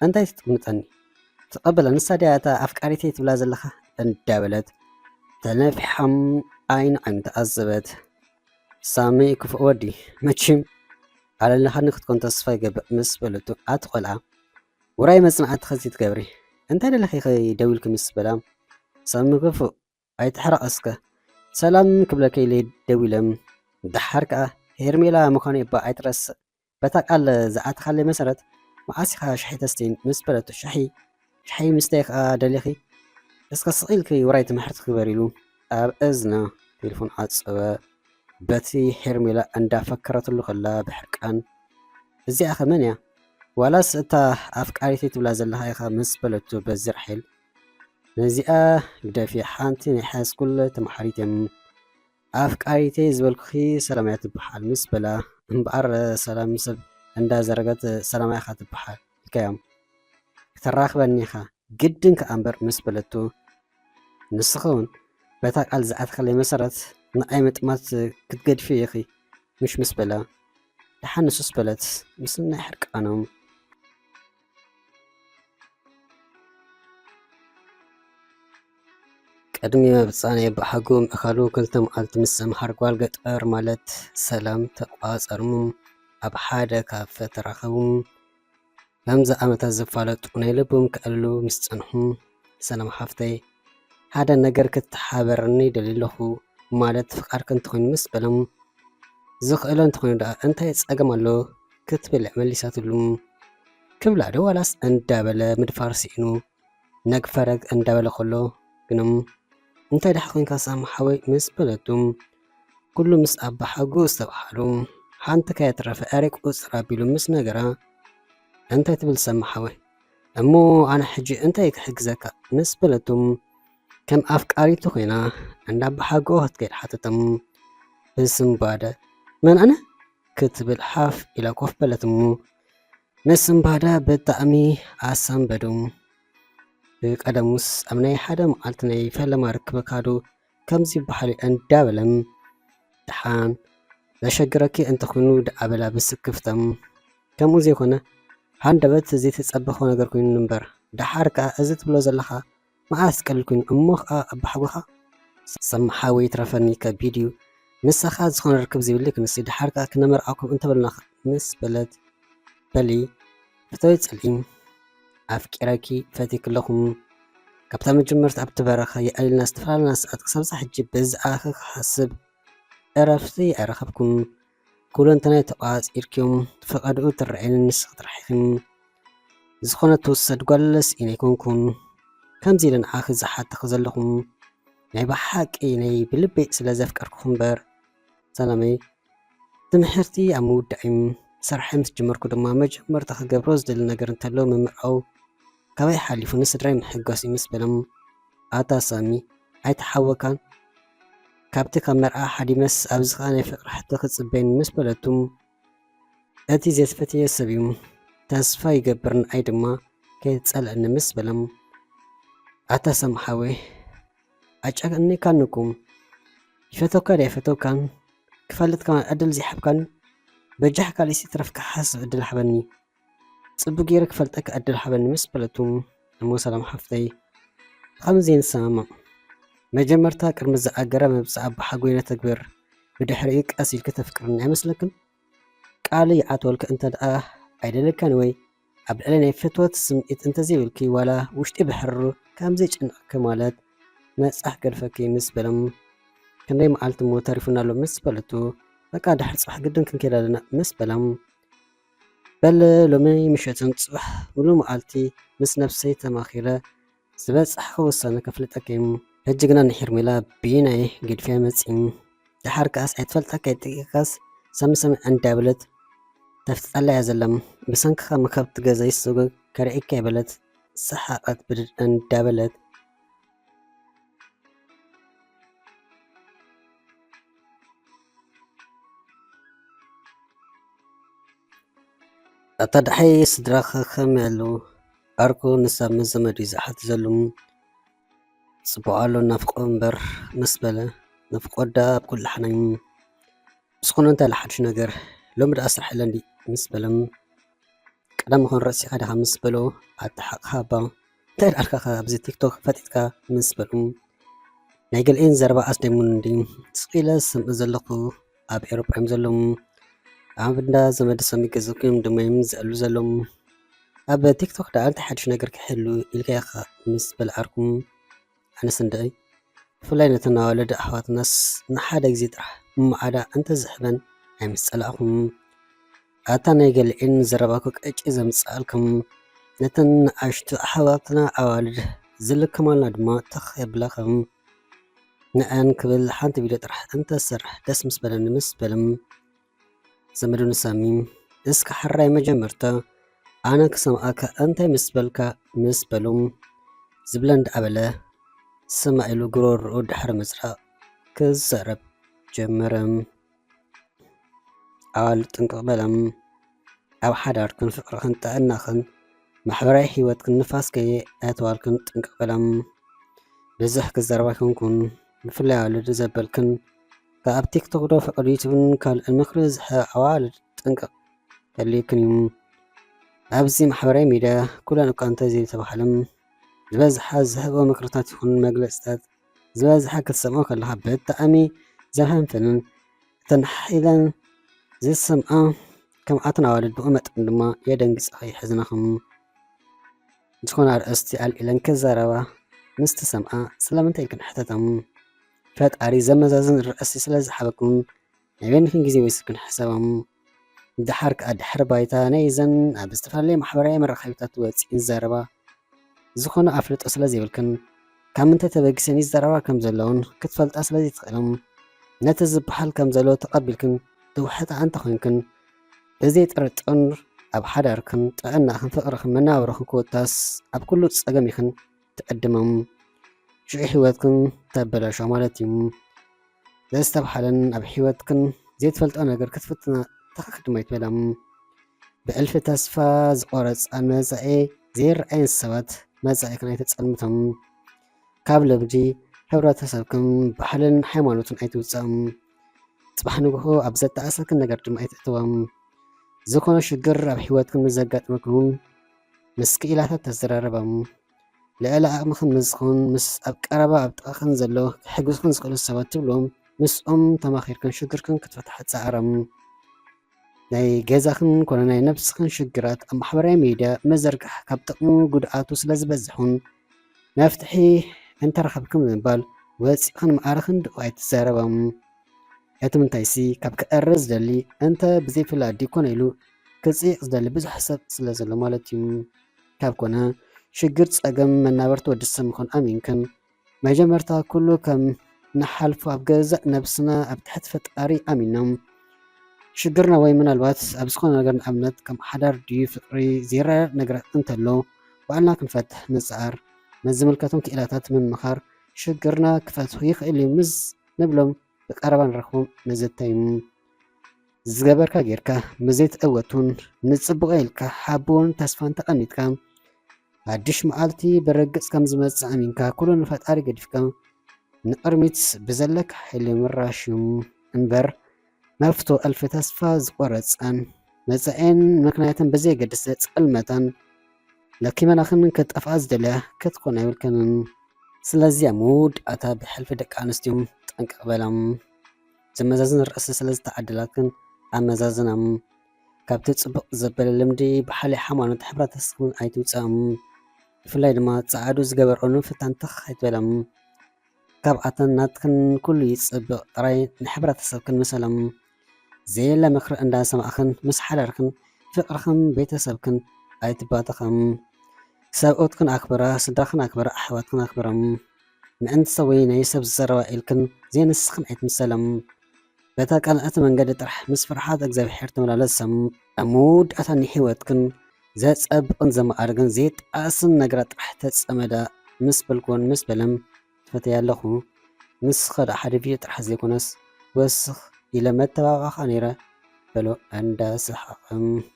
እንታይ ትጥምጠኒ? ተቐበላ፣ ንሳ ድያ እታ ኣፍቃሪተይ ትብላ ዘለኻ? እንዳበለት ተነፊሓም ዓይኒ ዓይኑ ተዓዘበት። ሳሚ ክፉእ ወዲ፣ መችም ኣለለኻኒ ክትኮን ተስፋ ይገብር ምስ በለቱ፣ ኣቲ ቆልዓ ውራይ መጽናዕቲ ኸዚ ትገብሪ እንታይ ደለኺ ደዊልኪ ምስ በላ፣ ሳሚ ክፉእ ኣይትሕረቕ እስከ ሰላም ክብለከ ኢለ ደዊለ። ደሓር ከኣ ሄርሜላ ምዃኑ እባ ኣይትረስዕ። በታ ቃል ዝኣተኻለይ መሰረት መዓስ ኢኻ ሻሂ ተስትይን ምስ በለቶ፣ ሻሂ ሻሂ ምስተይ ከኣ ደሊኺ እስከ ስቕ ኢልኪ ውራይ ትምሕርቲ ክበር ኢሉ ኣብ እዝና ቴሌፎን ዓጸወ። በቲ ሄርሜላ እንዳፈከረትሉ ከላ ብሕርቃን፣ እዚኣኸ መን እያ? ዋላስ እታ ኣፍቃሪተይ ትብላ ዘለኻ ኢኻ ምስ በለቶ በዚ ራሄል፣ ነዚኣ ግደፊ፣ ሓንቲ ናይ ሃይስኩል ተምሓሪት እየ። ኣፍቃሪተይ ዝበልኩኺ ሰላም እያ ትበሃል ምስ በላ፣ እምበኣር ሰላም ሰብ እንዳዘረገት ሰላም ኢኻ ትበሃል ኢልካዮም። ክተራኽበኒ ኢኻ ግድን ከኣ እምበር ምስ በለቱ፣ ንስኺ እውን በታ ቃል ዝኣተኸለይ መሰረት ንዓይ ምጥማት ክትገድፊ ኢኺ ምሽ ምስ በላ፣ ደሓን ንሱስ በለት ምስ ናይ ሕርቃኖም። ቅድሚ ምብጻእ ናይ ኣቦሓጎ ምእካሉ ክልተ መዓልቲ ምስ ዘምሃር ጓል ገጠር ማለት ሰላም ተቋጸርሙ ኣብ ሓደ ካፈ ተራኸቡ። ከምዚ ዓመታት ዝፋለጡ ናይ ልቦም ከዕልሉ ምስ ጸንሑ፣ ሰላም ሓፍተይ፣ ሓደ ነገር ክትሓበረኒ ደልየ ኣለኹ ማለት ፍቓድኪ እንተኾይኑ ምስ በሎም፣ ዝኽእሎ እንተኾይኑ ደኣ እንታይ ጸገም ኣሎ ክትብል እያ መሊሳትሉ። ክብላ ዶ ዋላስ እንዳበለ ምድፋር ስኢኑ ነግፈረግ እንዳበለ ከሎ ግንም፣ እንታይ ደሓ ኮንካ ሳሚ ሓወይ ምስ በለቱ፣ ኩሉ ምስ ኣባ ሓጎ ዝተባሃሉ፣ ሓንቲ ከየትረፈ ኤረ ቁጽር ኣቢሉ ምስ ነገራ፣ እንታይ ትብል ሳሚ ሓወይ? እሞ ኣነ ሕጂ እንታይ ክሕግዘካ ምስ በለቱ፣ ከም ኣፍቃሪቱ ኮይና እንዳ ኣባ ሓጎ ክትከይድ ሓተቶም። ብስምባደ፣ መን ኣነ? ክትብል ሓፍ ኢላ ኮፍ በለት እሞ፣ ምስ እምባዳ ብጣዕሚ ኣሳንበዱ። ብቀደሙስ ኣብ ናይ ሓደ መዓልቲ ናይ ፈለማ ርክበካ ዶ ከምዚ ይበሃል እዩ እንዳበለ፣ ደሓን ዘሸግረኪ እንተኾይኑ ደኣ በላ ብስክፍታ። ከምኡ ዘይኮነ፣ ሃንደበት ዘይተጸበኾ ነገር ኮይኑ እምበር፣ ደሓር ከኣ እዚ ትብሎ ዘለኻ መዓስ ቀሊል ኮይኑ እሞ ኸኣ ኣባሓጎኻ? ሳሚ ሓወይ ይትረፈኒ ከቢድ እዩ። ምሳኻ ዝኾነ ርክብ ዘይብለይ ክንሲ ደሓር ከኣ ክነመርዓኩም እንተበልናኻ ምስ በለት፣ በሊ ፍተዊ ጽልኢ ኣፍቂረኪ ፈቲክለኹም። ካብታ መጀመርታ ኣብቲ በረኻ የዕሊልና ዝተፈላለና ሰዓት ክሳብ እዛ ሕጂ በዛኣኺ ክሓስብ ዕረፍቲ ኣይረኸብኩን። ኩለንተናይ ተቋጺርክዮም፣ ፈቐድኡ ትረኣየኒ ንስኺ ጥራሕ ኢኺ። ዝኾነ ትውሰድ ጓል ስኢነ ኣይኮንኩን። ከምዚ ኢለ ንዓኺ ዝሓተኺ ዘለኹ ናይ ብሓቂ ናይ ብልበይ ስለ ዘፍቀርኩኺ እምበር ሰላመይ፣ ትምሕርቲ ኣብ ምውዳእ እዩ። ስርሐይ ምስ ጀመርኩ ድማ መጀመርታ ክገብሮ ዝደሊ ነገር እንተሎ ምምርዓው ካባይ ሓሊፉ ንስድራይ ምሕጓስ እዩ ምስ በሎም፣ ኣታ ሳሚ ኣይተሓወካን፣ ካብቲ ካብ መርዓ ሓዲመስ ኣብዚ ኸኣ ናይ ፍቕሪ ሕቶ ክጽበየኒ ምስ በለቱ፣ እቲ ዘይትፈትዮ ሰብ እዩ፣ ተስፋ ይገብር ንዓይ ድማ ከይትጸልኣኒ ምስ በሎም፣ ኣታ ሳሚ ሓወይ ኣጨኒካኒ እኮ፣ ይፈተውካ ድየ ኣይፈተውካን ክፈልጥ ከማን ዕድል ዘይሃብካኒ፣ በጃኻ ካልእሲ ይትረፍ ክሓስብ ዕድል ሃበኒ፣ ጽቡቕ ገይረ ክፈልጠካ ዕድል ሃበኒ ምስ በለቱ፣ እሞ ሰላም ሓፍተይ ብኸምዚ ንሰማማዕ፣ መጀመርታ ቅድሚ ዝኣገረ ምብጻእ ኣባሓጎይ ነተግብር፣ ብድሕሪኡ ቀስ ኢልኪ ተፍቅርኒ ኣይመስለክን? ቃል ይኣትወልኪ እንተ ደኣ ኣይደለካን ወይ ኣብ ልዕሊ ናይ ፍትወት ስምዒት እንተዘይብልኪ ዋላ ውሽጢ ብሕር ከም ዘይጨንቐኪ ማለት መጻሕ ገድፈኪ ምስ በሎም፣ ክንደይ መዓልቲ እሞ ተሪፉና ኣሎ ምስ በለቱ፣ በቃ ድሕሪ ጽባሕ ግድን ክንከይድ ኣለና ምስ በሎም፣ በለ ሎሚ ምሸትን ጽባሕ ሙሉ መዓልቲ ምስ ነብሰይ ተማኺረ ዝበጻሕኹ ውሳነ ከፍልጠኪ። ሕጂ ግና ንሄርሜላ ብናይ ግድፍያ መጺ። ደሓር ከኣስ ኣይትፈልጠካ ኣይትጠቂካስ ሰምሰም እንዳበለት ተፍጥጠላ እያ ዘላ። ብሰንክኻ መካብቲ ገዛ ይሰጎግ ከርእየካ እየ በለት ሰሓቐት ብድድ እንዳበለት። ኣታ ደሓይ ስድራኸ ከመይ ኣለዉ? ዓርኩ ንሳብ መዘመዱ እዩ ዝሓት ዘሉ። ጽቡቕ ኣሎ ናፍቆ እምበር ምስ በለ፣ ናፍቆት ደኣ ኣብ ኩሉ ሓናይ። ብዝኾነ እንታይ ኣሎ ሓድሽ ነገር? ሎሚ ደኣ ስራሕ የለን ድዩ? ምስ በለ፣ ቀዳሚ ኾን ርእሲኻ ዲኻ ምስ በሎ ኣተሓቕኻ እባ እንታይ ደኣልካ ኣብዚ ቲክቶክ ፈጢጥካ ምስ በልኡ ናይ ገሊኤን ዘረባ ኣስደሙን እንዲ ስቕ ኢለ ዝሰምዕ ዘለኹ ኣብ ኤሮጳ እዮም ዘለዉ ኣብ እንዳ ዘመድ ሰሚ ገዘኩም እዮም ድማ እዮም ዝዕሉ ዘለዉ ኣብ ቲክቶክ ደኣ እንታይ ሓድሽ ነገር ክሕሉ ኢልካ ኢኻ ምስ በልዓርኩም ኣነስ እንድዒ ብፍላይ ነተን ኣዋልድ ኣሕዋትናስ ንሓደ ግዜ ጥራሕ እሞ ዓዳ እንተዝሕበን ኣይምስጸላእኹም። ኣታ ናይ ገሊኤን ዘረባኩ ቀጭ ዘምጽኣልኩም ነተን ንኣሽቱ ኣሕዋትና ኣዋልድ ዝልከማልና ድማ ተኽ የብላኹም። ንኣን ክብል ሓንቲ ቪድዮ ጥራሕ እንተሰርሕ ደስ ምስ በለኒ ምስ በልም ዘመዱ ንሳሚ እስከ ሕራይ መጀመርታ ኣነ ክሰምኣካ እንታይ ምስ በልካ ምስ በሉ ዝብለ እንዳኣበለ ስማዕ ኢሉ ጉሮርኡ ድሕሪ ምጽራቕ ክዛረብ ጀመረ። ኣዋልድ ጥንቅቕ በላ ኣብ ሓዳርክን ፍቕርኽን ጥዕናኽን ማሕበራዊ ህይወትክን ንፋስ ከየእተዋልክን ጥንቅቕ በላ። ብዝሕ ክዛረባ ኣይኮንኩን ብፍላይ ኣዋልድ ዘበልክን ካብ ቲክቶክ ዶ ፍቕሪ ዩቱብን ካልእን ምኽሪ ዝሕብ ኣዋልድ ጥንቅቕ የድልየክን እዩ። ኣብዚ ማሕበራዊ ሚድያ ኩለን እኳ እንተዘይተባህለን ዝበዝሓ ዝህቦ ምኽርታት ይኹን መግለፅታት ዝበዝሓ ክትሰምዖ ከለኻ ብጣዕሚ ዘሐንፍንን እተን ሓይለን ዝሰምዓ ከምኣተን ኣዋልድ ብኡ መጠን ድማ የደንግፅኻ የሕዝነኽም። ዝኾነ ኣርእስቲ ኣልዒለን ክዛረባ ምስ ትሰምዓ ስለምንታይ ኢልክን ሕተተም። ፈጣሪ ዘመዛዝን ርእሲ ስለ ዝሓበኩም ናይ በይንኽን ግዜ ወሲድክን ሕሰባም። ደሓር ከኣ ድሕሪ ባይታ ናይ እዘን ኣብ ዝተፈላለየ ማሕበራዊ መራኸቢታት ወፂእን ዝዛረባ ዝኾነ ኣፍልጦ ስለ ዘይብልክን ካብ ምንታይ ተበጊሰን ይዛረባ ከም ዘለውን ክትፈልጣ ስለ ዘይትኽእልን ነቲ ዝበሃል ከም ዘሎ ተቐቢልክን ትውሕጣ እንተኾይንክን ብዘይ ጥርጥር ኣብ ሓዳርክን ጥዕናኽን ፍቕርኽን መናብርኽን ክወታስ ኣብ ኩሉ ጸገም ኢኽን ትዕድመም ሽዑ ህይወትክን ተበላሾ ማለት እዩ። ዘዝተብሃለን ኣብ ህይወትክን ዘይትፈልጦ ነገር ክትፍትና ተኸክ ድማ ይትበላም። ብዕልፊ ተስፋ ዝቆረፃን መፃኤ ዘይረኣየን ሰባት መፃኤክን ኣይተፀልምቶም። ካብ ልምዲ ሕብረተሰብክን ባህልን ሃይማኖትን ኣይትውፅኦም። ፅባሕ ንግሆ ኣብ ዘተኣሰክን ነገር ድማ ኣይትእትዎም። ዝኾነ ሽግር ኣብ ህይወትክን ምስ ዘጋጥመክን እውን ምስ ክኢላታት ተዘራረቦም። ልዕሊ ዓቕምኽን ምስ ዝኾን ምስ ኣብ ቀረባ ኣብ ጥቓኽን ዘሎ ክሕግዙኽን ዝኽእሉ ሰባት ትብልዎም ምስኦም ተማኺርክን ሽግርክን ክትፈትሓ ፃዕረም። ናይ ገዛኽን ኮነ ናይ ነብስኽን ሽግራት ኣብ ማሕበራዊ ሚድያ ምዝርጋሕ ካብ ጥቕሙ ጉድኣቱ ስለ ዝበዝሕ እውን መፍትሒ እንተረኸብክን ብምባል ወፂእኽን ማዕረኽን ድኡ ኣይትዛረቦም። እቲ ምንታይሲ ካብ ክዕረ ዝደሊ እንተ ብዘይፍላጥ ድዩ ኮነ ኢሉ ክፅይቕ ዝደሊ ብዙሕ ሰብ ስለ ዘሎ ማለት እዩ። ካብ ኮነ ሽግር ፀገም መናበርቲ ወዲ ሰብ ምዃን ኣሚንክን መጀመርታ ኩሉ ከም ንሓልፎ ኣብ ገዛእ ነብስና ኣብ ትሕቲ ፈጣሪ ኣሚና ሽግርና ወይ ምናልባት ኣብ ዝኾነ ነገር ንኣብነት ከም ሓዳር ድዩ ፍቅሪ ዘይረዳእ ነገራት እንተሎ ባዕልና ክንፈትሕ ምፅዓር ምስ ዝምልከቶም ክኢላታት ምምኻር ሽግርና ክፈትሑ ይኽእል እዩ ምስ ንብሎም ብቀረባ ንረኽቦም ንዝተይም ዝገበርካ ጌርካ ምዘይትዕወቱን ንፅቡቀ ኢልካ ሓቦን ተስፋን ተቐኒጥካ ሓድሽ መዓልቲ ብርግፅ ከም ዝመፅእ ኣሚንካ ኩሉ ንፈጣሪ ገዲፍካ ንቕድሚት ብዘለካ ሓይሊ ምራሽ እዩ እምበር ናብቶ እልፊ ተስፋ ዝቆረፃን መፃኤን ምክንያትን ብዘየገድስ ዘፅልመታን ለኪመናኽን ክጠፍኣ ዝደልያ ክትኮን ኣይብልክንን። ስለዚ ኣብ መወዳእታ ብሕልፊ ደቂ ኣንስትዮ ጠንቀቕ በላ። ዘመዛዝን ርእሲ ስለ ዝተዓደላትክን ኣመዛዝና። ካብቲ ጽቡቕ ዘበለ ልምዲ ብሓልዮ ሓይማኖት ሕብረተሰብክን ኣይትውጸኦም። ብፍላይ ድማ ጸዓዱ ዝገበርኦ ንምፍታን ትኽ ኣይትበላ። ካብኣተን ናትክን ኩሉ ይጽብቕ ጥራይ ንሕብረተሰብክን ምሰሎም። ዘየለ ምኽሪ እንዳሰማዕክን ምስ ሓዳርክን ፍቕርኽን ቤተሰብክን ኣይትባተኸም። ሰብኡትክን ኣክብራ፣ ስድራኽን ኣክብራ፣ ኣሕዋትክን ኣክብሮም። ምእንቲ ሰብ ወይ ናይ ሰብ ዘረባ ኢልክን ዘይንስኽን ኣይትምሰሎም። በታ ቀንዕቲ መንገዲ ጥራሕ ምስ ፍርሓት እግዚኣብሔር ተመላለሰም። ኣብ መወዳእታ ንሕይወትክን ዘጸብቕን ዘማዕርግን ዘይጣስን ነገራት ጥራሕ ተጸመዳ ምስ በልክወን ምስ በለም ትፈትያ ኣለኹ። ንስኸ ደኣ ሓደ ቪድዮ ጥራሕ ዘይኮነስ ወስኽ ኢለ መተባብዓኻ ነይረ በሎ እንዳሰሓቐ።